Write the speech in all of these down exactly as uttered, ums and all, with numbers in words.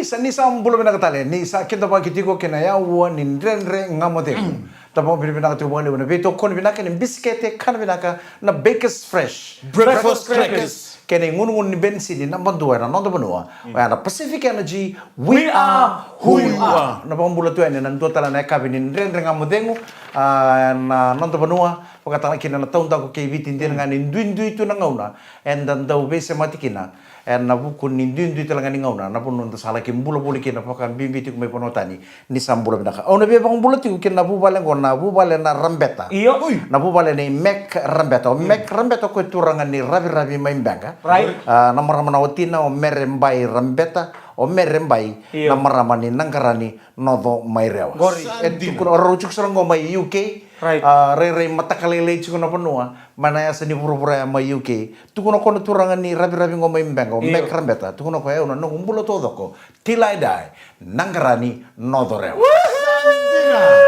Sa ni sa bula vinaka tale, ni sa kidavaki tiko kei na yaua ni Dredre Ga Mo Cegu. Da vakavinavinaka tiko vakalevu na veitokoni vinaka ni bisikete kana vinaka na Bakers Fresh. Breakfast crackers. Kei na igunugunu ni benisini naba dua ena noda vanua. Oya na Pacific Energy, we are who you are. Na vakabula tu yani na dua tale na yakavi ni Dredre Ga Mo Cegu, ah, na noda vanua, vakataka kina na taudaku kei Viti, dina ga ni duidui tu na gauna eda dau veisemati kina. Ena vuku ni duidui tale ga ni gauna, na vanua da sa laki bula voli kina, vakabibi tiko mai vanua tani, ni sa bula vinaka. Au na via vakabula tiko kina na vuvale oqo, na vuvale na Rabeta. Io. Ui. Na vuvale nei Mac Rabeta. O Mac Rabeta o koya turaga ni Raviravi mai Beqa. Right. Ah, na marama na watina o Mere Bai Rabeta, o Mere Bai, io, na marama ni Naqarani, Noco mai Rewa. Qori. E tukuna, rau tiko sara oqo mai U K. Right. Ah, rairai mataka lailai tiko na vanua mai na yasa ni vuravura ya mai U K. Tukuna o koya na turaga ni Raviravi oqo mai Beqa, o, io, Mac Rabeta. Tukuna o koya, au na noqu bula taucoko, till I die, Naqarani, Noco Rewa.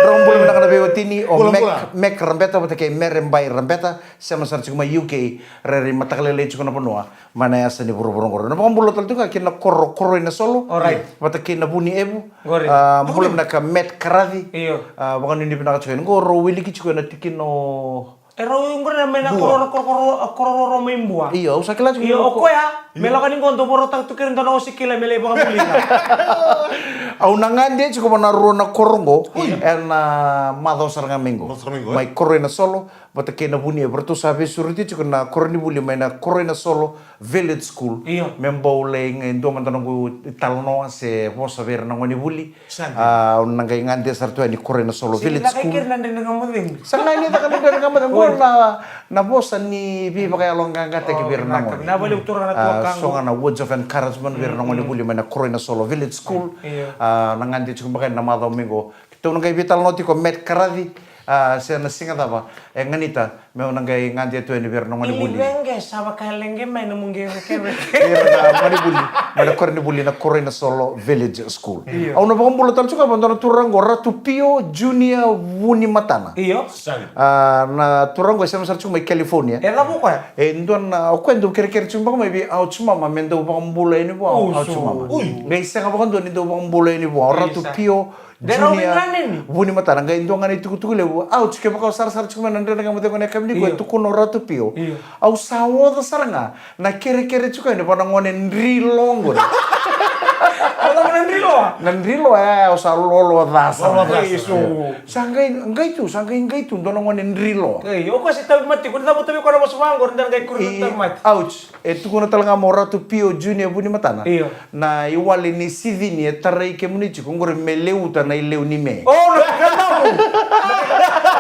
Drau bula vinaka na veiwatini, o Mac, Mac Rabeta vata kei Mere Bai Rabeta, sema sara tiko mai U K, rairai mataka lailai tiko na vanua mai na yasa ni vuravura oqori. Na vakabula tale tiko ga kina na koro, Koroinasolo. Alright. Vata kei na Vu ni Evu. Qori. Ah, bula vinaka Matt Karaci. Io. Ah, vakanuinui vinaka tiko yani. Qo rau wiliki tiko ena tikina o, e rau qori na mai na Bua. Kororo, kororo, kororo mai Bua. Io, au sa kila tiko. Io, o koya. Io. Me lako ni qo dou vorotaku tu kere dua na osi kila me lai vakavulica. Au na gade tiko vana rua na koro qo. Ui. Ena macawa sara ga mai qo. Macawa sara mai qo, e? Mai Koroinasolo vata kei na Vu ni Evu, ratou sa veisureti tiko na koronivuli mai na Koroinasolo Village School. Io. Me bau lai qai dua mada noqu italanoa se vosa vei ira na gonevuli. Sa dina. Ah, au na qai gade sara tu yani Koroinasolo Village School. Sa qai ni caka na Dredre Ga Mo Cegu. Qo na, na vosa ni veivakayaloqaqataki vei ira na gone. Na vale utura na, ah, tuakaqu. So ga na words of encouragement vei ira na gonevuli mai na Koroinasolo Village School. Io. Ah, na gade tiko beka ena macawa mai qo. Keitou na qai veitalanoa tiko Matt Karaci, ah, se na siga cava e ganita meu na qai gade tu yani vei ira na gonevuli. Ili vege sa vaka e leqe mai na mu qerekere. Vei ira na gonevuli mai na koronivuli na Koroinasolo Village School. Io. Au na vakabula tale tiko ga vua na turaga qo, Ratu Pio Junior Vunimatana. Io. Sa dina. Ah, na turaga qo e sema sara tiko mai California. E cava o koya? E dua na, o koya e dau kerekere tiko beka mai vei Ouch Mama me dau vakabula yani vua o Ouch Mama. Ui. Qai sega vakadua ni dau vakabula yani vua o Ratu Pio Junior Vunimatana. Qai dua ga na itukutuku levu. Ouch, kevaka o sarasara tiko mai na Dredre Ga Mo Cegu ena yakavi nikua, e tukuna o Ratu Pio. Io. Au sa oca sara ga na kerekere tiko yani vua na gone driloa qori. Au cava na driloa? Na driloa, e, au sa loaloa ca sara. Loaloa ca sara. Io. Sa qai, qai tu, sa qai, qai tu dua na gone driloa. Ei, o koya se tauvimate tiko, ni cava o tauvimate tiko na vosa vaqori, da na qai kuri na tauvimate. Ouch. E tukuna tale ga mai o Ratu Pio Junior Vunimatana. Io. Na iwali ni sicini e tarai kemuni tiko qori me leuta na ileu ni me. O, na kakamu.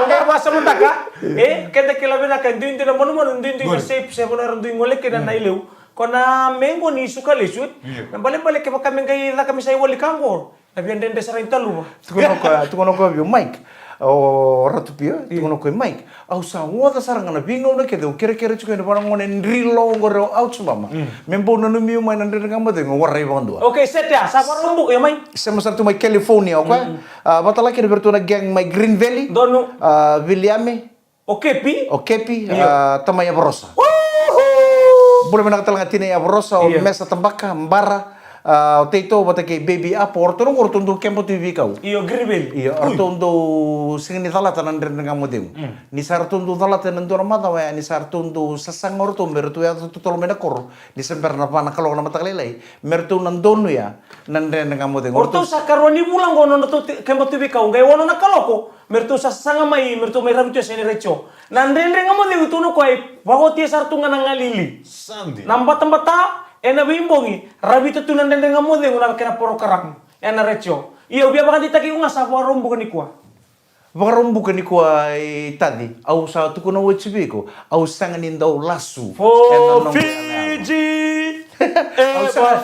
O qai vakasamataka. E, keda kila vinaka, duidui na manumanu, duidui na shape, se vanua era dui gole kina na ileu. Ko na me qo ni suka lesu, e. Io. Na balebale kevaka me qai caka me sa iwali ka qo. Na via dredre sara i taluva. Tukuna o koya, tukuna o koya vei au, Mike, o Ratu Pio, tukuna o koya, Mike, au sa oca sara ga na veigauna kece au kerekere tiko yani vua na gone driloa qori o Ouch Mama. Mm. Me bau nanumi au mai na Dredre Ga Mo Cegu, au warai vakadua. Okay, set ya, sa vakarau buka, io mai. Sema sara tu mai California o koya. Mm. Ah, vata laki na vei ratou na gang mai Green Valley. Donu. Ah, Viliame. O Kepi? O Kepi, io. Ah, tamai Avarosa. Uhu! Bula vinaka tale ga tinai Avarosa, o, io, Mesa Tabaka, Bara, ah, o Teito, vata kei Baby Apo, o ratou qo, o ratou dau keba tu i veikau. Io, Green Valley. Io, o ratou dau sega ni calata na Dredre Ga Mo Cegu. Mm. Ni sa ratou dau calata ena dua na macawa ya, ni sa ratou dau sasaga o ratou me ratou yaco totolo mai na koro, ni se bera na va na kaloko na mataka lailai, me ratou na donuya na Dredre Ga Mo Cegu. O ratou sa karua ni vula qo na nodratou keba tu i veikau, qai ono na kaloko, me ratou sa sasaga mai, me ratou mai ravi tu e sega ni retio. Na Dredre Ga Mo Cegu, tukuna o koya, vakaotia sara tu ga na galili. Sa dina. Na batabata, ena veibogi, ravita tu na Dredre Ga Mo Cegu na kena porokaramu ena retio. Ia, au via vakadeitaki iko ga, sa vakarau buka nikua. Vakarau buka nikua, i Taci, au sa tukuna oti vei iko, au sega ni dau lasu. For Fiji. Au sega,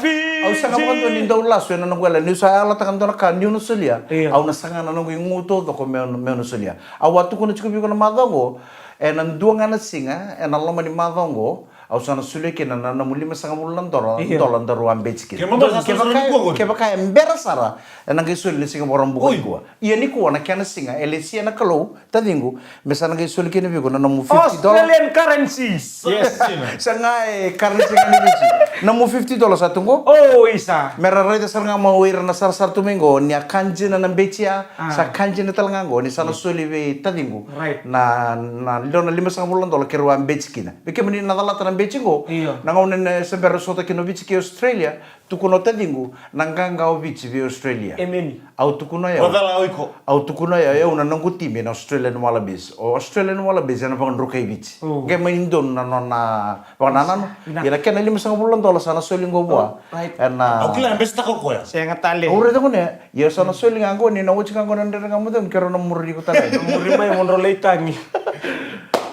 au sega vakadua ni dau lasu ena noqu yalani. Niu sa yalataka dua na ka niu na solia, io, au na saga na noqu igu taucoko meu, meu na solia. Au a tukuna tiko vei iko na macawa oqo, ena dua ga na siga ena loma ni macawa oqo, au sa na solia kina na nomu limasagavulu na dola, io, dola daru a beti kina. Kevaka, kevaka e bera sara, ena qai soli na siga Vakaraubuka nikua. Ia nikua na kena siga, e lesia na Kalou, taciqu, me sa na qai soli kina vei iko na nomu fifty dollars. Australian currency. Yes. Sa qai currency ga ni Viti. Na mu fifty dollars sa tu qo. O, isa. Me ra raica sara ga mai o ira na sarasara tu mai qo, ni a ka dina na beci ya, sa ka dina tale ga qo, ni sa na soli vei taciqu. Right. Na, na, dua na limasagavulu na dola keirau a beci kina. Vei kemuni na calata na beci qo, io, na gauna ni se bera sota kina o Viti kei Australia, tukuna o taciqu, na qaqa o Viti vei Australia. Emeni. Au tukuna o yau. Au tukuna o yau, au na noqu timi na Australian Wallabies. O Australian Wallabies ena vakadrukai Viti. Qai mai donu na nona vakanananu. Ia na kena limasagavulu na dola sa na soli qo vua. Ena. Au kila e beci taka o koya. Sega tale. Au raica gone. Ia sa na soli ga qo ni na oti ga qo na Dredre Ga Mo Cegu, keirau na muri iko tale. Muri mai mo drau lai tagi.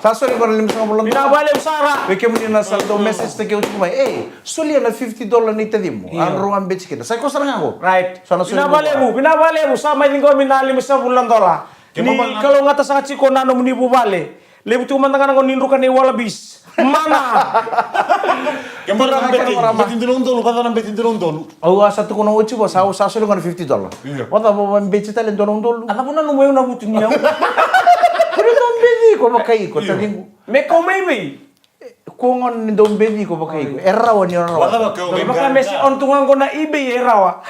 Sa soli qo na limasagavulu na dola. Vinaka vakalevu sara. Vei kemuni na sa dau message taki au tiko mai. Ei, solia na fifty dola ni tacimu. Io. A drau a beci kina. Sa iko sara ga qo. Right. Sa na soli. Vinaka vakalevu, vinaka vakalevu. Sa mai ciqomi na limasagavulu na dola. Ni kalougata saka tiko na nomuni vuvale. Levu tu mada ga na gauna ni druka nei Wallabies. Mana. Ke mara na beti, beti dua na udolu, vata na beti dua na udolu. Au a sa tukuna oti vua, sa, sa soli ga na fifty dola. Io. Vata vua, vua beti tale dua na udolu. A cava na nomu, eu na vutu ni au. Kua ni dau beci iko vakaiko, taciqu. Me kau mai vei? Kua gona ni dau beci iko vakaiko. E rawa ni o rawa. Vata vakaiko. Vaka me se on tu ga qo na eBay e rawa.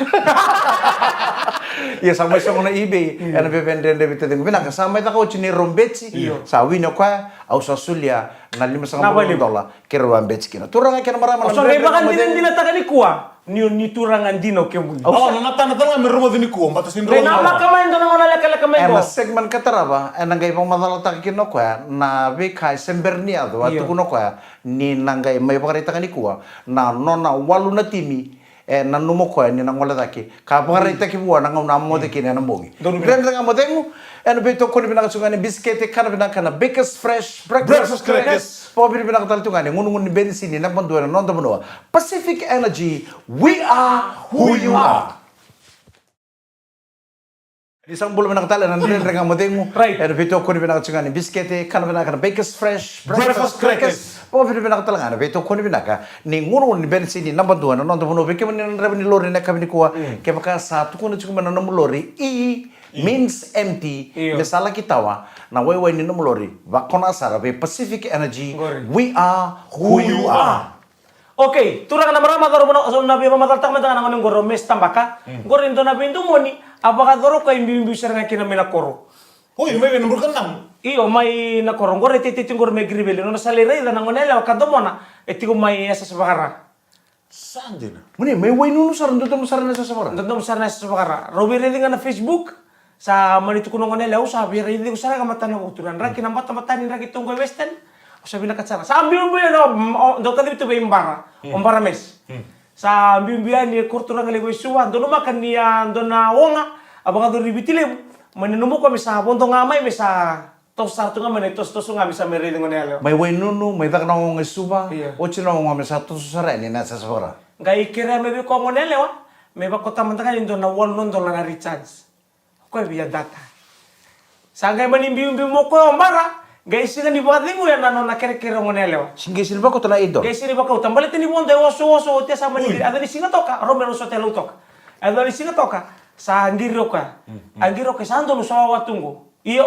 Ia sa mai sogo na eBay. Ena veve dredre vei taciqu. Vinaka, sa mai caka oti ni rau beci. Io. Sa wini o koya. Au sa solia na limasagavulu na dola keirau a beci kina. Turaga kei na marama, na Dredre Ga Mo Cegu. Au sa qai vakadinadinataka nikua ni o ni turaga dina o kemuni. Au sa na tana tale ga me rogoci nikua, bata sini rogoci. Namaka mai dua na gauna lekaleka mai qo. Ena segment ka tarava, ena qai vakamacalataka kina o koya na veika e se bera ni yaco, a tukuna o koya ni na qai mai vakaraitaka nikua na nona walu na timi. E nanuma o koya ni na gole cake ka vakaraitaki vua na gauna a moce kina ena bogi. Donu. Dredre Ga Mo Cegu, ena veitokoni vinaka tu ga ni bisikete kana vinaka na Bakers Fresh Breakfast Crackers. Vakavinavinaka tale tu ga ni gunugunu ni benisini naba dua ena noda vanua. Pacific Energy, we are who you are. Ni sa bula vinaka tale na Dredre Ga Mo Cegu. Right. Ena veitokoni vinaka tu ga ni bisikete kana vinaka na Bakers Fresh Breakfast Crackers. Vakavinavinaka tale ga na veitokoni vinaka ni gunugunu ni benisini naba dua ena noda vanua. Vei kemuni na draiva ni lori ena yakavi nikua, kevaka sa tukuna tiko mai na nomu lori E means empty, me sa laki tawa na waiwai ni nomu lori, vakona sara vei Pacific Energy. We are who you are. Okay, turaga na marama, cauravou, na via vakamacalataka mada ga na gone qori o Mesi Tabaka. Qori e dua na veidomoni a vakayacora o koya e biubiu sara ga kina mai na koro. Oi, mai vei na Burebasaga? Io, mai na koro qori e teitei qori mai Green Valley. Nona sa lai raica na goneyalewa ka domona e tiko mai Yasayasa Vakara. Sa dina. Muni, mai Wainunu sara, dodomo sara na Yasayasa Vakara. Dodomo sara na Yasayasa Vakara. Rau veiraici ga na Facebook. Sa mani tukuna o goneyalewa, au sa veiraici iko sara ga matana vutu, na draki na batabata ni draki tu qo e Western. Au sa vinakata sara. Sa biubiu na, dau kacivi tu vei Bara. O Bara Mesi. Sa biubiu yani e koro turaga levu e Suva. Donumaka ni a dua na oga a vakayacori Viti Levu. Mani nanuma o koya me sa vodo ga mai, me sa toso sara tu ga mai na itosotoso ga me sa mai raici goneyalewa. Mai Wainunu, mai caka na oga e Suva. Oti na oga me sa toso sara yani na Yasayasa Vakara. Qai kerea mai vei koya o goneyalewa me vakota mada ga ni dua na walu na dola na recharge. O koya via data. Sa qai mani biubiu mai o koya o Bara, qai sega ni vakaceguya na nona kerekere o goneyalewa. Sa qai sega ni vakauta na eight dola. Qai sega ni vakauta, baleta ni vodo e osooso, oti a sa mani qiri. A yaco ni siga toka, rau me rau sota e Lautoka. A yaco ni siga toka, sa qiri o koya. A qiri o koya, sa donu, sa wawa tu qo. Io,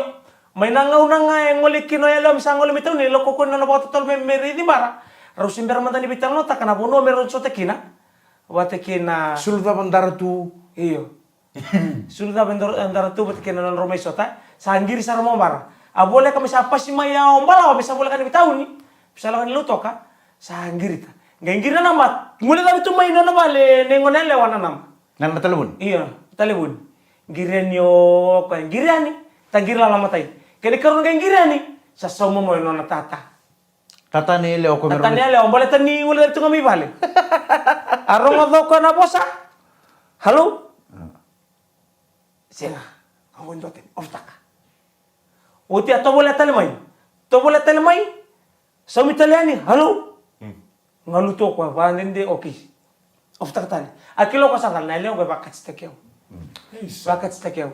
mai na gauna ga e gole kina o yalewa me sa gole mai tauni, e lako o koya na nona vakatotolo me, me raici Bara. Rau se bera mada ni veitalanoataka na vanua me rau sota kina. Vata kei na Sulucava, Daratu. Io. Sulucava, Dara-, Daratu vata kei na nodrau mai sota. Sa qiri sara mai o Bara. A voleka me sa pasi mai ya o Balawa me sa voleka ni veitauni. Me sa lako ni Lautoka. Sa qirita. Qai qiri na naba. Guilecavi tu mai na nona vale nei goneyalewa na naba. Na, na talevoni? Io, talevoni. Qiri yani o koya, qiri yani. Ta qiri lala matai. Kena ikarua qai qiri yani. Sa sauma mai o nona tata. Tata ni yalewa o koya me rogoca. Tata ni yalewa, baleta ni guilecavi tu ga mai vale. A rogoca o koya na vosa. Hello? Sega. Oqo e dua tani, off-taka. Oti a tovolea tale mai. Tovolea tale mai. Saumi tale yani, hello? Galu tu o koya, vakadede, okay. Off-taka tale. A kila o koya sa cala na yalewa qo e vakatitaki au. Vakatitaki au.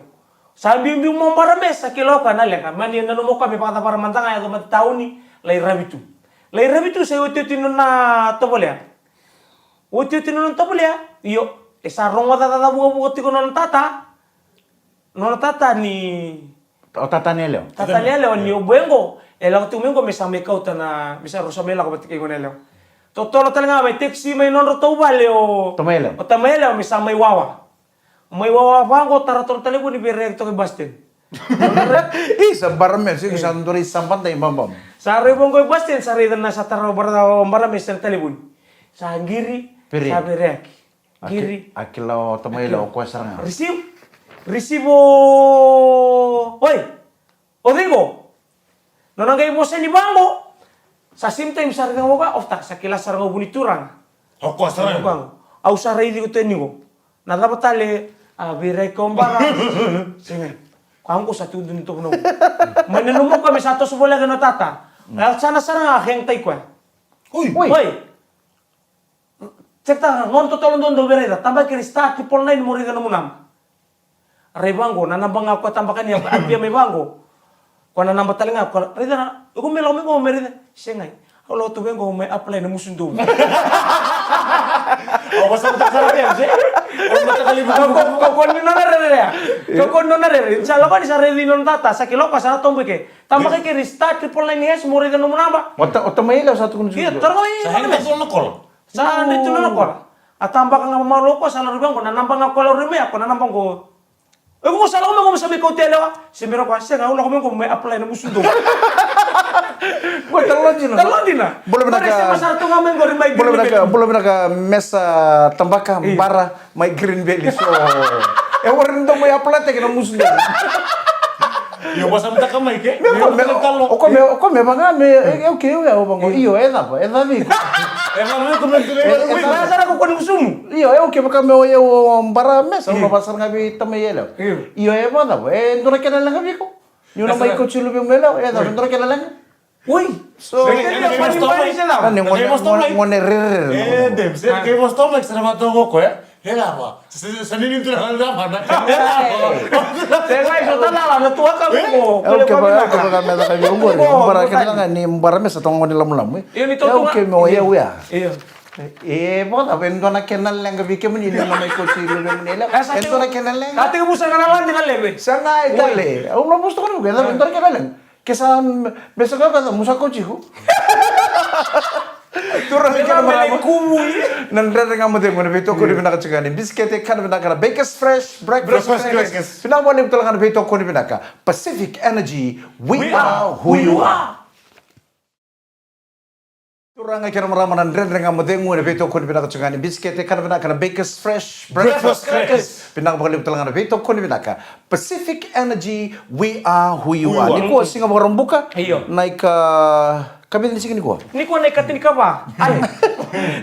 Sa biubiu mai o Bara Mesi, sa kila o koya na leqa. Mani nanuma o koya me vakacavara mada ga, yaco mai tauni, lai ravi tu. Lai ravi tu, sa iotioti ni nona tovolea. Iotioti ni nona tovolea, io, e sa rogoca caca vukavuka tiko na nona tata. Nona tata ni O tata ni yalewa. Tata ni yalewa ni o boy qo e lako tiko mai qo me sa mai kauta na, me sa rau sa mai lako vata kei goneyalewa. Totolo tale ga mai taxi mai nodratou vale o Tamaele. O Tamaele me sa mai wawa. Mai wawa vaqo, tara toka na talevoni vei Reki toka e bus stand. Isa, bara me, siko sa dua na isabada i baba. Sa rai vaqo e bus stand, sa rai na sa tara o bara, o bara me sa na talevoni. Sa qiri, sa vei Reki. Qiri. A kila o Tamaele o koya sara ga. Receive. Receive o. Oi. O cei qo? Nona qai vosa ni vaqo. Sa same time sa raica ga o koya, off taka, sa kila sara ga o vu ni turaga. O koya sara ga. Au sa raici iko tu e ni qo. Na cava tale, a vei Reki o bara. Sega. Koya qo sa tu dua ni tovo na qo. Mai na nomu koya me sa toso voleka na tata. Au sa na sara ga hang tai koya. Oi. Oi. Check ta, gauna totolo dodonu vei raica, tabaki ira star triple nine mo raica nomu naba. Rai vaqo, na naba ga koya tabaka ni a, a pia mai vaqo. Koya na naba tale ga koya, raica na, iko me lako mai qo me raica, segai. Au lako tu vei qo me apply na musu dou. Au vasa mata kara vei, se? Au mata kara vei. Ko, ko, ko ni nona rere ya. Ko, ko ni nona rere. Sa lako ni sa raici nona tata, sa kila koya sa na tobo i ke. Tabaka keri star triple nine hash mo raica nomu naba. O ta, o Tamaele sa tukuna. Io, tara i. Sa hang ta na kola. Sa dai tu na kola. A tabaka ga malo ko sa lako vaqo, na naba ga ko lako mai ko na naba qo. E ko sa lako mai ko sa mai kauta yalewa. Se bera ko sega, au lako mai ko mai apply na musu dou. Ko talo dina. Talo dina. Bula vinaka. Ko sa tu ga mai qori mai. Bula vinaka, bula vinaka mesa tabaka bara mai Green Valley. So e wara ni dou mai apply teki na musu dou. Io, vasa mata ka mai ke. Me ko me, o ko me, o ko me vaka me, e, e, okay, o ya, o vaqo. Io, e cava, e cava iko. E cava iko me tu. E cava sara ko ko ni musumu. Io, e okay, vaka me o ya o bara me sa no vasa ga vei Tamaele. Io, e vaka cava, e dua na kena leqa vei iko. Ni o na mai ko tulu vei me leqa, e cava, e dua na kena leqa. Oi. So, ngone rere. E, dem, se ke vos toma, se na vata ko ko, e? Hela va. Se, se, se ni ni tu na handa mana. Segai, so ta na la, na tua ka mo. Au keva, au keva me da ka vei au qori. Bara kena ga ni bara me sa toga ni lamulamu. Io, ni totoga. Au keva me o ia. Io. E, vaka cava e dua na kena leqa vei kemuni ni na mai koti luvemuni e leqa. E dua na kena leqa. Sa tiko musa ga na ladi na leve. Sa ga e tale. Au na musa toka na vuke, e dua na kena leqa. Ke sa me sa kaka mo sa koti iko. Turaga kei na marama. Na Dredre Ga Mo Cegu ena veitokoni vinaka tiko ga ni bisikete, kana vinaka na Bakers Fresh Breakfast Crackers. Vinaka vakalevu tale ga na veitokoni vinaka Pacific Energy, we are who you are. Turaga kei na marama, na Dredre Ga Mo Cegu ena veitokoni vinaka tiko ga ni bisikete, kana vinaka na Bakers Fresh Breakfast Crackers. Vinaka vakalevu tale ga na veitokoni vinaka Pacific Energy, we are who you are. Nikua siga Vakaraubuka. Io. Na ika, ka vica ni siga nikua? Nikua na ika tinikava. Ale.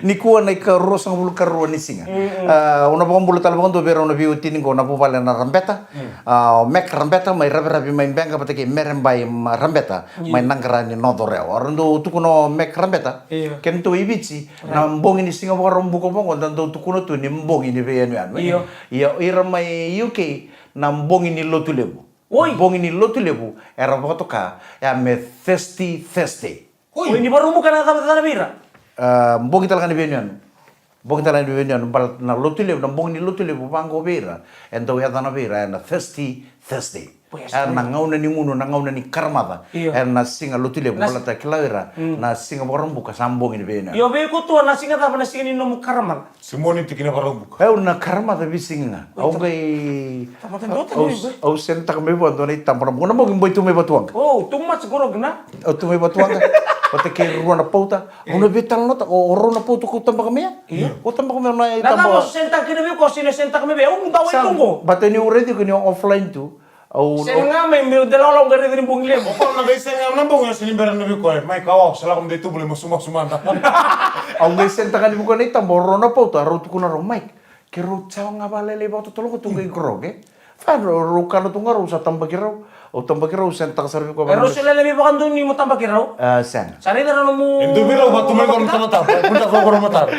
Nikua na ika ruasagavulu ka rua ni siga. Mm, mm. A, au na vakabula tale vakadua vei rau na veiwatini qo na vuvale na Rabeta. Mm. A, o Mac Rabeta mai Raviravi mai Beqa vata kei Mere Bai Rabeta mai Naqara ni North Orewa. Era dau tukuna o Mac Rabeta. Io. Kedatou i Viti, na bogi ni siga Vakaraubuka vaqo da dau tukuna tu ni bogi ni veiyanuyanu. Io. Ia o ira mai U K na bogi ni lotu levu. Oi. Bogi ni lotu levu era vakatoka ya me Thirsty Thursday. Oi, ni Vakaraubuka na cava cava vei ira? A, bogi tale ga ni veiyanuyanu. Bogi tale ga ni veiyanuyanu, baleta na lotu levu, na bogi ni lotu levu vaqo vei ira e dau yacana vei ira ena Thirsty Thursday. Ena gauna ni gunu, na gauna ni karamaca. Io. Ena siga lotu levu, baleta kila ira na siga Vakaraubuka sa bogi ni veiyanuyanu. Io, vei iko tu na siga cava na siga ni nomu karamaca? Simoni tiki na Vakaraubuka. Au na karamaca veisiga ga. Au qai, au senitaka mai vua dua na itaba na bogi, na bogi boi tu mai Vatuwaqa. Oh, too much grog na. Au tu mai Vatuwaqa vata kei rua na pauta. Au na veitalanoataka o rua na pauta ko tabaka mai ya. Ko tabaka mai ya na itaba. Na cava o senitaka kina vei ko, sega ni senitaka mai vei au, au dau i tuqo. Baleta niu raici iko ni offline tu. Au sega ga mai meu dela ola au qai raica ni bogi levu. O koya na qai sega na bogi, au sega ni bera na vei koya. Mai ka o, sa lako mada i tubu lai masumasu mada. Au qai senitaka ni vei koya na itaba o rau na pauta, rau tukuna rau, Mike, keirau cawa ga vakalailai vakatotolo qo tu qai grog, e? Fa rau, rau kana tu ga rau sa tabaki rau. Au tabaki rau, senitaka sara vei koya. E rau se lele vei vakadonu ni mo tabaki rau? A, sega. Sa raica rau nomu. E dua vei rau va tu mai qo na tamataba, e puta fo qo na matara.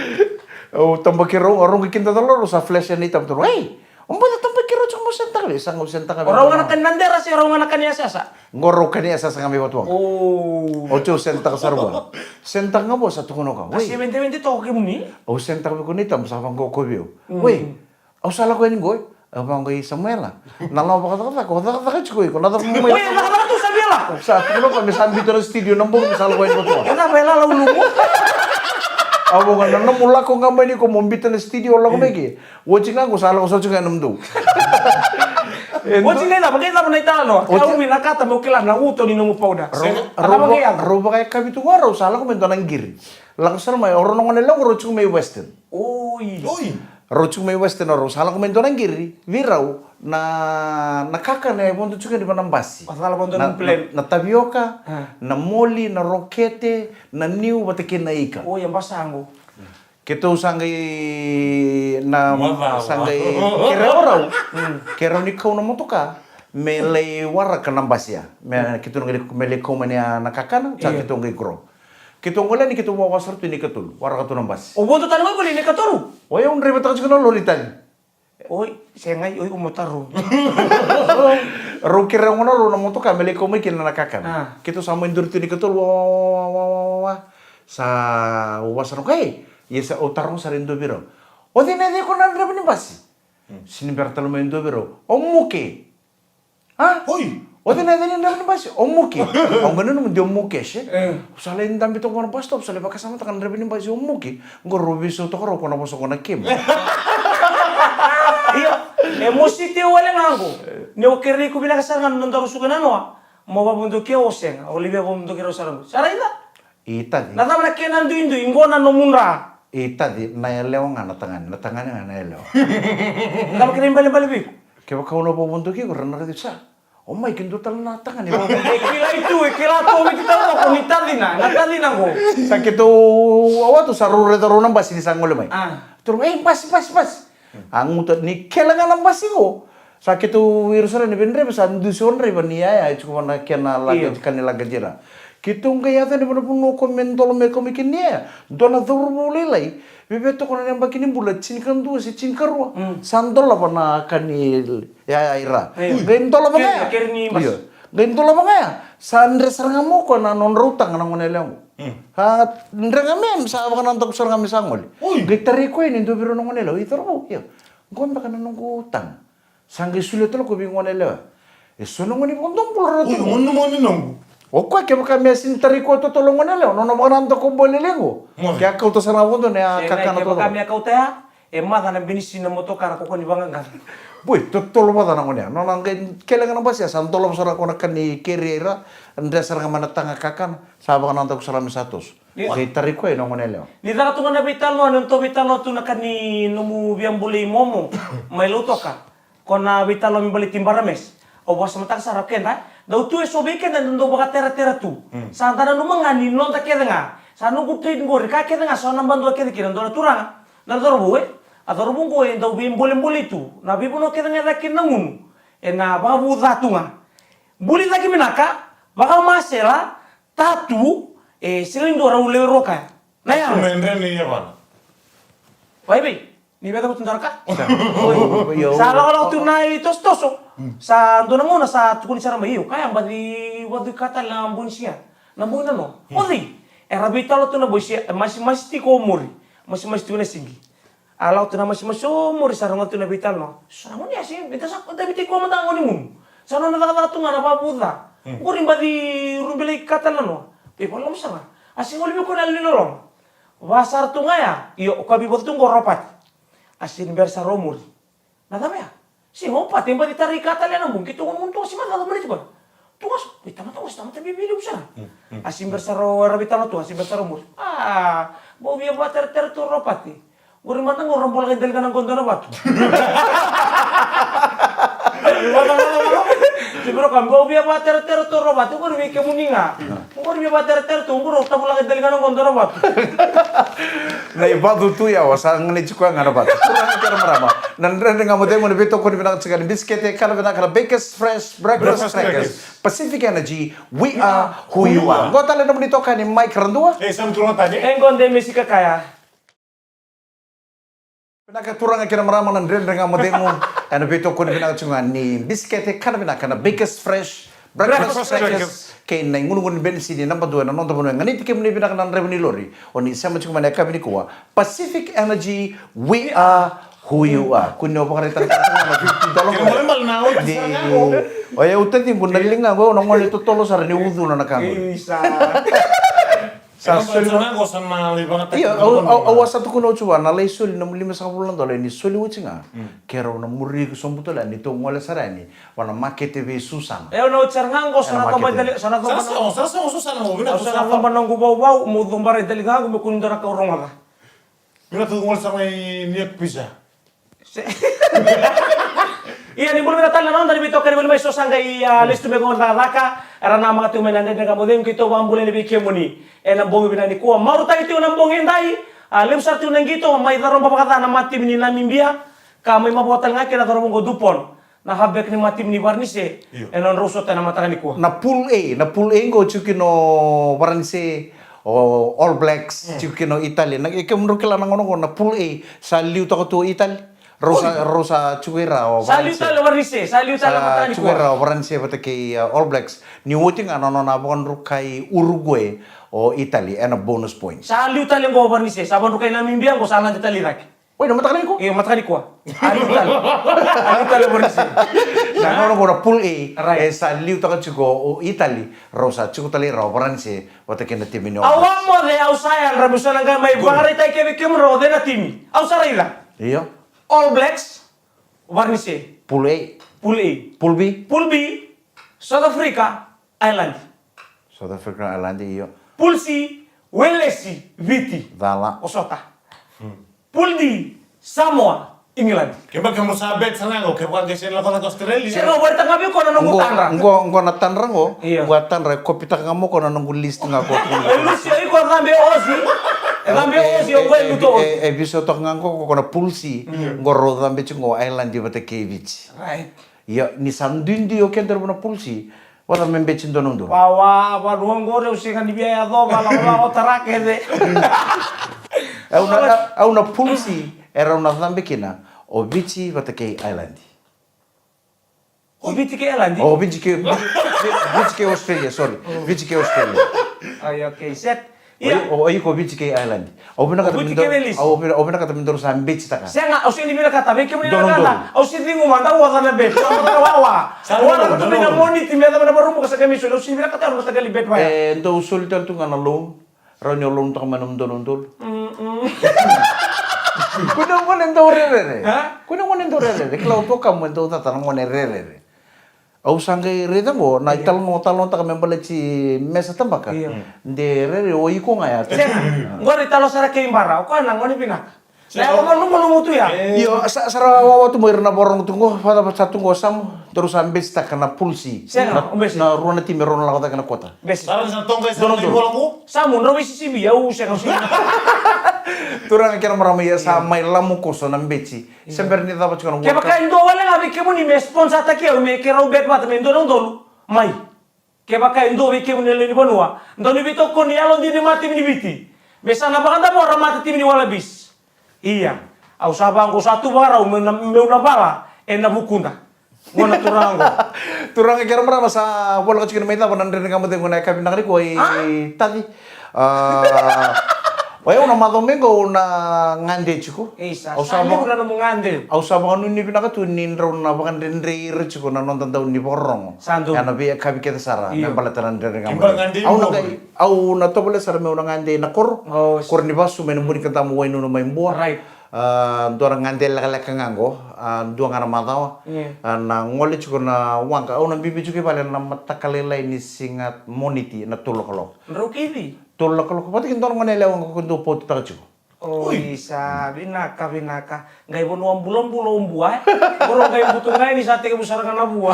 Au tabaki rau, rau qai kida tale rau sa flash na itaba tu rau. Ei! O boca tabaki rau tiko mo senitaka vei, sa qau senitaka vei. O rau ga na kani na dera se rau ga na kani yasayasa? Qo rau kani yasayasa ga mai Vatuwaqa. O. Oti au senitaka sara vua. Senitaka ga vua sa tukuna o koya. Wei. Se wedewede toka kemuni? Au senitaka vei koya na itaba sa vaqo ko vei au. Wei. Au sa lako yani qo. Au vaqo i Samuela. Na lako vakacakacaka, o cakacaka tiko iko, na caka mai. Wei, cakacaka tu sa via lako. Sa tukuna o koya me sa biuta na studio na bogi me sa lako yani Vatuwaqa. E cava e lala ulumu? Avo ga na nomu lako ga mai ni ko mo bita na studio lako mai ke. Oti ga qo sa lako sa oti ga e nomudou. Oti ga i cava, qai cava na italanoa? Oti- Kau vinakata meu kila na uto ni nomu powder. Rau, A cava rau, qai yaco? Rau vakayakavi tu ga rau sa lako mai dua na qiri. Lako sara mai, o rau na gone lewa qo rau tiko mai Western. Oi. Oi. Rau tiko mai Western, rau sa lako mai dua na qiri vei rau na, na kakana e vodo tiko yani va na basi. Vakacala vodo Na, na plan. na, na tavioka, Ah. na moli, na rokete, na niu vata kei na ika. Oi, e basa qo. Keitou sa qai na Macawa. sa qai kerei rau. Kerei rau ni kau na motoka me lai waraka na basi ya. Me keitou na qai me lai kau mai na kakana, sa Io. keitou qai grow. Keitou qai lai ni keitou wawa sara tu ni katolu. Waraka tu na basi. O vodo tani mai qo ni katolu? O yau draivataka tiko na lori tani. Oi, sega, oi, o mo taro. Rau kerei gona rau na motoka me lai kau mai kina na kakana. Ah. Keitou sa mai duri tu ni katolu wa wa wa wa wa wa. Sa wasa na kai. Ia sa o taro sara e dua vei rau. O cei na cei ko na draiva ni basi? Sini bera tale mai e dua vei rau. O Muke. A? Oi. O cei na cei ni draiva ni basi? O Muke. Au qai nanuma de o Muke se. E. Au sa lai dabe toka na bus stop, sa lai vakasamataka na draiva ni basi o Muke. Qo rau veisautaka rau ko na vosa ko na kemu. Io, e mositi au wale ga qo. Ni o kerei iko vinaka sara ga na nodaru suka na noa. Mo vavodoki au o sega, o lai via vavodoki rau sara qo. Sa raica? I taci. Na cava na kena duidui, qo na nomu dra. I taci, na yalewa ga na tagane, na tagane ga na yalewa. Na cava kena ibalebale vei iko? Kevaka au na vavodoki iko, ra na raici sa. O mai ke dua tale na tagane vavodoki. E kila i tu, e kila tu, o viti tale ko ni tacina, na tacina qo. Sa keitou, au a tu sa rau raica rau na basi ni sa gole mai. A. Toro, ei, basi, basi, basi. A guta ni kele ga na basi qo. Sa keitou ira sara ni veidreva sa dusi o draiva ni yaya e tiko vana kena luggage, ka ni luggage ira. Keitou qai yaco yani vana vanua ko me dola me kau mai kina ni yaya. Dua na cauravou lailai. Veve toka na yabaki ni bula tinikadua se tinikarua. Sa dola vana ka ni yaya ira. Qai dola vana ya. Qai dola vana ya. Sa dre sara ga mo koya na nodrau taga na gone yalewa qo. Sa dre ga me, sa vakanadaku sara ga me sa gole. Qai tarai koya ni dua vei rau na gone yalewa. I cauravou, io. Qo beka na noqu taga. Sa qai solia tale ko vei gone yalewa. E so na gone vakadomobula rau tu. Oi, gone, gone noqu. O koya kevaka me sini tarai koya totolo gone yalewa, nona vakanadaku bole leqo. Ke a kauta sara ga vodo ne a kakana totolo. Kevaka me a kauta ya, e maca na benisi na motokara ko koya ni vagagana. Boi, totolo maca na gone ya. Nona qai kele ga na basi ya, sa dola sara ko na ka ni keri ira, dre sara ga mai na taga kakana, sa vakanadaku sara me sa toso. Qai tarai koya na gone yalewa. Ni caka tu ga na veitalanoa, ni tou veitalanoa tu na ka ni nomu via bolei momo mai Lautoka. Ko na veitalanoa me baleti Barames. Au vakasamataka sara o keda. Dau tu e so vei keda dau vakateratera tu. Sa da nanuma ga ni noda kece ga. Sa noqu trade qori ka kece ga sa na badua kece kina dua na turaga. Na cauravou e. A cauravou qo e dau veibolebole tu. Na veivanua kece ga e caka kina na gunu. E na vakavuca tu ga. Buli cake vinaka. Vakamasela. Tatu, e sega ni dua rau lewe rua kaya. Na yalo. Sa me dre ni yavana. Vaivei, ni veta ko tu dara ka. Sa lakolako tu na itosotoso. Sa dua na gauna sa tukuni sara mai io. Kaya baci vacu ka tale na boy ni siga. Na boy na no. O cei? Era veitalo tu na boy sia, e masimasi tiko o Mori. Masimasi tiko na sigi. A lako tu na masimasi o Mori sa rogoca tu na veitalanoa. Sa na gone ya se, vita sa, da vita i koya mada gone gunu. Sa nona cakacaka tu ga na vavuca. Qori baci rubelai ka tale na noa. Veivakaloloma sara ga. A se gole vei koya na yalo ni loloma. Va sara tu ga ya. Io, o koya veivacu tu qo Ropati. A se ni bera sara o Mori. Na cava ya? Sega, o Pate baci tarai ka tale na bogi, keitou gone gunu tu ga, se mada cava baleti koya. Tu ga so, koi tamata, o se tamata veiveiliu sara. A se bera sara o era veitalanoa tu, a se bera sara o Mori. A, bau via vakateretera tu o Pate. Qori mada qo ra bula kai daligana qo dua na vatu. Se bera ka bau via vakateretera tu o Pate, qori vei kemuni ga. Qori via vakateretera tu, qori ra tavulaka i daligana qo dua na vatu. Na ivacu tu yawa, sa gane tiko ga na vatu. Turaga kei na marama. Na Dredre Ga Mo Cegu, na veitokoni vinaka tiko ni bisikete, kana vinaka na Bakers Fresh, Breakfast Breakers. Pacific Energy, we are who you are. Qo tale nomuni itokani Mike Radua. E, Sam Turaga Tani. E, qo Dei Mesika Kaya. Vinaka turaga kei na marama na Dredre Ga Mo Cegu. Ena veitokoni vinaka tiko ga ni bisikete kana vinaka na Bakers Fresh Breakfast Breakers. Kei na igunugunu ni benisini naba dua ena noda vanua e ganiti kemuni vinaka na draiva ni lori. O ni sema tiko mai na yakavi nikua. Pacific Energy, we are who you are. Kua ni o vakaraitaka na fifty dollars. O yau taciqu na liga qo na gone totolo sara ni ucuna na ka qo. Sa soli sa na qo sa na lai vagataki. Io, au au au a sa tukuna oti vua na lai soli na lima sagavulu na dola ni soli oti ga. Ke rau na muri iko sobu tale ni tou gole sara yani va na makete vei Susana. E au na oti sara ga qo sa na coba i tale sa na coba. Sa sa sa Susana mo vina sa na coba noqu vauvau mo coba rai tale ga qo me kunu dara kau rogoca. Vina tu gole sara ga i New York pizza. Ia ni bula vina tale na noda ni veitokani voli mai so sa qai a lesu tu me qo cakacaka. Era na maga tu mai na Dredre Ga Mo Cegu keitou vakabula yani vei kemuni ena bogi vina nikua. Marautaki tiko na bogi edai. A levu sara tiko na qito mai caroba vakaca na matimi ni Namibia ka mai mavoa tale ga kei na caroba oqo Dupont. Na halfback ni matimi ni Varanise ena nodrau sota ena mataka nikua. Na pool A, na pool A qo tiko kina o Varanise, o All Blacks tiko kina o Italy. Na e kemudrau kila na gauna qo na pool A sa liutaka tu o Italy. Rau sa rau sa tiko ira o sa liu tale o Varanise. Sa liu tale na mataka nikua. Tiko ira o Varanise vata kei All Blacks ni oti ga na nona vakadrukai Uruguay o Italy ena bonus points. Sa liu tale qo o Varanise sa vakadrukai Namibia qo sa lade tale i cake. Oi na mataka nikua. Io mataka nikua. A liu tale. A liu tale o Varanise. Na nona qo na pool A. E sa liutaka tiko o Italy. Rau sa tiko tale ira o Varanise vata kei na timi ni All Blacks. Au a moce au sa yadra me sa na qai mai vakaraitaki kece kemudrau o cei na timi. Au sa raica. Io. All Blacks. Varanise. Pool A. Pool A. Pool B. Pool B. South Africa. Ireland. South Africa, Ireland, io. Pool C. Welesi, Viti. Cala. O sota. Pool D. Samoa, England. Keba kemo sa bet sa nago keba ke sena kona ko Australia. Sega o varita ga vei ko na noqu tadra. Ngo ngo na tadra ngo. Ngo a tadra e kopitaka ga mo ko na noqu list ga ko. E lusi o iko cabe osi. E cabe osi o ko e luto. E viso toka ga ngo ko na pool C. Ngo ro cabe ti ngo Ireland vata kei Viti. Right. Ia ni sa duidui o keda na pool C. Vata me beti dua na udolu. Wawa, vanua qori au sega ni via yacova lako lako tara kece. Au na au na pool C era au na cabe kina o Viti vata kei Ireland. O Viti kei Ireland? O Viti kei Viti kei Australia, sorry. Viti kei Australia. Ai okay, set. Ia. O iko Viti kei Ireland. Au vinakata me dau au vinakata me dau sa betitaka. Sega, au sega ni vinakata vei kemuni na gata. Au sega ni gumada au oca na bet. Au oca na wawa. Au oca na tu mai na Moniti me yacova na varubuka sa kemi soli. Au sega ni vinakata au na tagali bet vaya. E dau soli tale tu ga na loan. Rau ni o loan taka mai na dua na udolu. Kua ni gone dau rerere. Kua ni gone dau rerere. Kila o tokamu e dau cata na gone rerere. Au sa qai raica qo na italanoa talanoataka me baleti Mesa Tabaka. De rere o iko ga ya. Sega. Qori talo sara kei bara o koya na gone vinaka. Na yalo malumalumu tu ya. Io, sa ra wawa tu mo ira na vakarogo tu qo. Vata vata sa tu qo Samu. Daru sa besitaka na pool C. Sega. Na rua na timi rau na lako cake na kota. Besi. Sara sa toqa e sa na ivola qo. Samu drau veisisivi au sega. Turaga kei na marama ia sa mai lamu koso na beti. Se bera ni cava tiko na World Cup. Kevaka e dua wale ga vei kemuni me sponsataki au me keirau bet vata me dua na udolu mai. Kevaka e dua vei kemuni na lewe ni vanua dau ni veitokoni yalodina ni matimi ni Viti me sa na vakadavora matatimi ni Wallabies. Ia au sa vaqo sa tu vakarau meu na vala ena vukuda. Gona turaga qo. Turaga kei ra marama sa voleka tiko ni mai cava na Dredre Ga Mo Cegu ena yakavi vinaka nikua i Taci. O yau na macawa mai qo au na gade tiko. Au sa vakanuinui vinaka tu ni drau na vakadredrei ira tiko na noda dau ni vakarorogo ena veiyakavi kece sara me baleta na Dredre Ga Mo Cegu. Au na tovolea sara meu na gade na koro. Koro ni vasu mai na Bunikadamu, Wainunu mai Bua. A dua na gade lekaleka ga qo, a dua ga na macawa. A na gole tiko na waqa, au na bibi tiko i vale na mataka lailai ni siga Moniti na tolu na kaloko. Drau kivi. Tolu na kaloko vata kei dua na gone yalewa ga ko dau potutaka tiko. Oi sa vinaka vinaka. Qai vanua bulabula o Bua e. Koro qai butu ga ni sa tekivu sara ga na vua.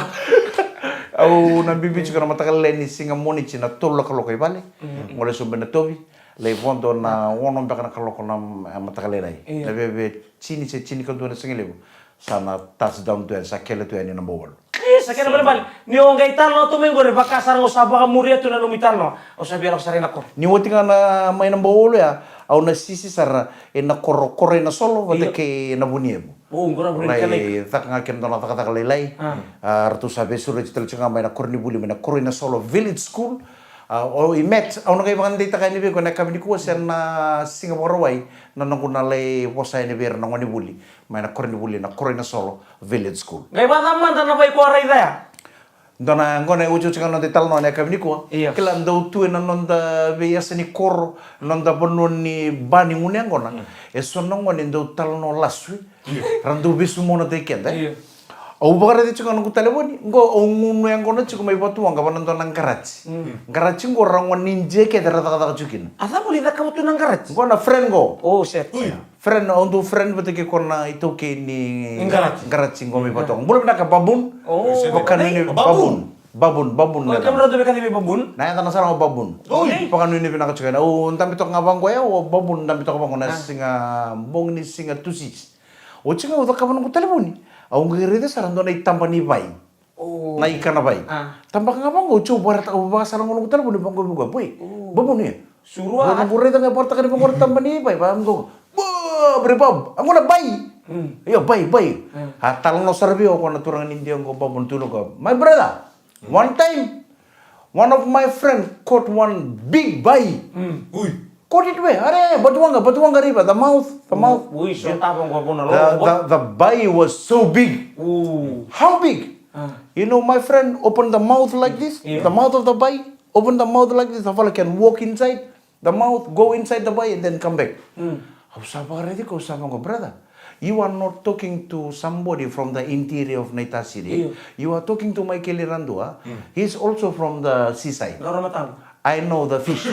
Au na bibi tiko na mataka lailai ni siga Moniti na tolu na kaloko i vale. Gole sobu ena tovi. Lai vodo na ono beka na kaloko na mataka lailai. Na veve tini se tini ka dua na sigalevu. Sa na touchdown tu yani, sa kele tu yani na bowal. Sa kele balebale. Ni o qai talanoa tu mai qori vaka sara ga au sa vakamuria tu na nomu italanoa. Au sa via lako sara ina koro. Ni oti ga na mai na bowal ya au na sisi sara ina koro, koro ina solo vata kei na vuniyavu. Lai caka ga kena dua na cakacaka lailai. Ratou sa veisureti tale tiko ga mai na koronivuli mai na koro ina solo village school. O i Matt, au na qai vakadeitaka yani vei iko ena yakavi nikua se na siga Vakarauwai na noqu na lai vosa yani vei ira na gonevuli mai na koronivuli na Koroinasolo Village School. Qai vacava mada na vai ko a raica ya? Dua na yaqona e otioti ga na noda italanoa na yakavi nikua. Io. Kila dau tu ena noda veiyasa ni koro, noda vanua ni ba ni gunu yaqona. Mm. E so na gone dau talanoa lasu. Io. Ra dau vesumonataki keda. Io. Au vakaraica tiko ga noqu talevoni, qo au gunu yaqona tiko mai Vatuwaqa, vaka na dua na qaraji. Mm. Qaraji qo ra gone ni J kece ra cakacaka tiko kina. A cava ni cakava tu na qaraji? Qo na friend qo. Oh, set. Ui. Friend, au dau friend vata kei koya na itaukei ni qaraji. Qaraji qo mai Vatuwaqa. Bula vinaka Babun. Oh. Vakanuinui Babun. Babun, Babun. Oh, na kemudou dau veikacivi Babun? Na yacana sara ga o Babun. Oi. Vakanuinui vinaka tiko yani. Au dabe toka ga vaqo ya, o Babun dabe toka vaqo na siga, bogi ni siga Tusiti. Oti ga au cakava noqu talevoni. Au qai raica sara dua na itaba ni vai. Oh. Na ika na vai. Ah. Tabaka ga vaqo, au vakasara ga noqu talevoni vaqo, vaqo, boy. Oh. Babun ia. Surua. Noqu raica ga vakataka ni vaqo na taba ni vai, vaqo. Bo, bre Bab, a qo na bai. Mm. Io, bai, bai. Mm. A talanoa sara vei au o koya na turaga ni Idia qo, Babun, tukuna o koya, my brother, one time, one of my friend caught one big bai. Mm. Ui. Caught it where? Are, Batuwaqa, Batuwaqa River, the mouth, the mouth. Ui, so tava qo vona lo. The, the, the bai was so big. Ooh. How big? Ah. You know, my friend opened the mouth like this, the mouth of the bai, open the mouth like this, the fella can walk inside the mouth, go inside the bai and then come back. Mm. Au sa vakaraici koya, au sa vaqo, brother, you are not talking to somebody from the interior of Naita City. Io. You are talking to Michael Iradua. Mm. He's also from the seaside. Qaramatau. I know the fish.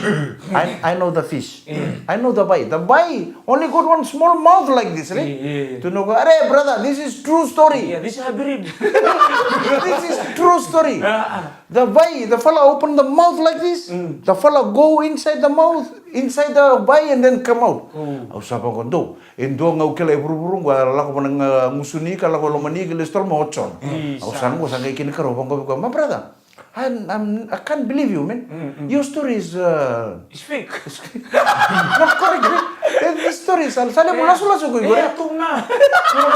I, I know the fish. Mm. I know the bai. The bai only got one small mouth like this, right? Io, io, io. Tukuna o koya, are, brother, this is true story. Yeah, this is a breed. This is true story. Ah, ah. The bai, the fella open the mouth like this. Mm. The fella go inside the mouth, inside the bai and then come out. Mm. Au sa vaqo, dou. E dua ga au kila e vuravura qo, a lako vana ga gusuni ka lako lomani ka lesu tale mai o John. Mm. Au sa qo, sa qai kina karua vaqo vaqo, my brother. I, I'm, I can't believe you, man. Mm, mm. Your story is, uh, it's fake. Not correct, man. Eh, this story is, sa levu lasulasu ko iko. Eh, tu na.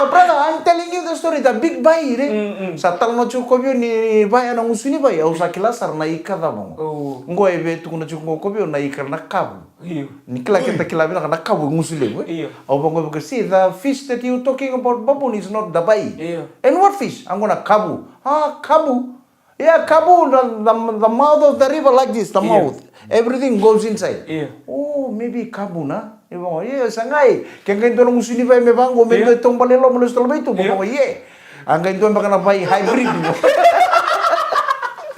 Brother, I'm telling you the story, the big bai, re. Mm, mm. Sa talanoa tiko o koya vei au ni bai, na gusuni bai. Au sa kila sara na ika cava qo. Oh. Qo e via tukuna tiko qo o koya vei au na ika na kavu. Io. Ni kila, keda kila vinaka na kavu e gusu levu, e? Io. Au vaqo vei koya, see, the fish that you talking about, Babun, is not the bai. Io. And what fish? A qo na kavu. Ah, kavu. Yeah, kavu, the, the, the mouth of the river like this, the mouth. Everything goes inside. Io. Oh, maybe kavu na. E vaqo, io, sa qai. Ke qai dua na gusuni bai me vaqo, me dua e taubale loma, lesu tale mai tu, vaqo, io. A qai dua beka na bai hybrid.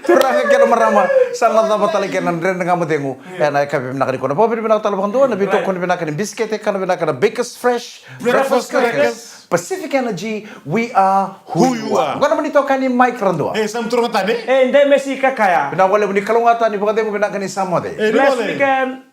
Turaga kei na marama, sa na cava tale kei na Dredre Ga Mo Cegu. Ena yakavi vinaka nikua, na vakavinavinaka tale vakadua na veitokoni vinaka ni bisikete, kana vinaka na Bakers Fresh Breakfast Crackers. Pacific Energy, we are who you are. Qo na nomuni itokani Mike Radua. E, sa muturaka tani. E, Demesi Kakaya. Vinaka vakalevu ni kalougata, ni vakacegu vinaka, ni sa moce. E, ni moce. Blessed weekend.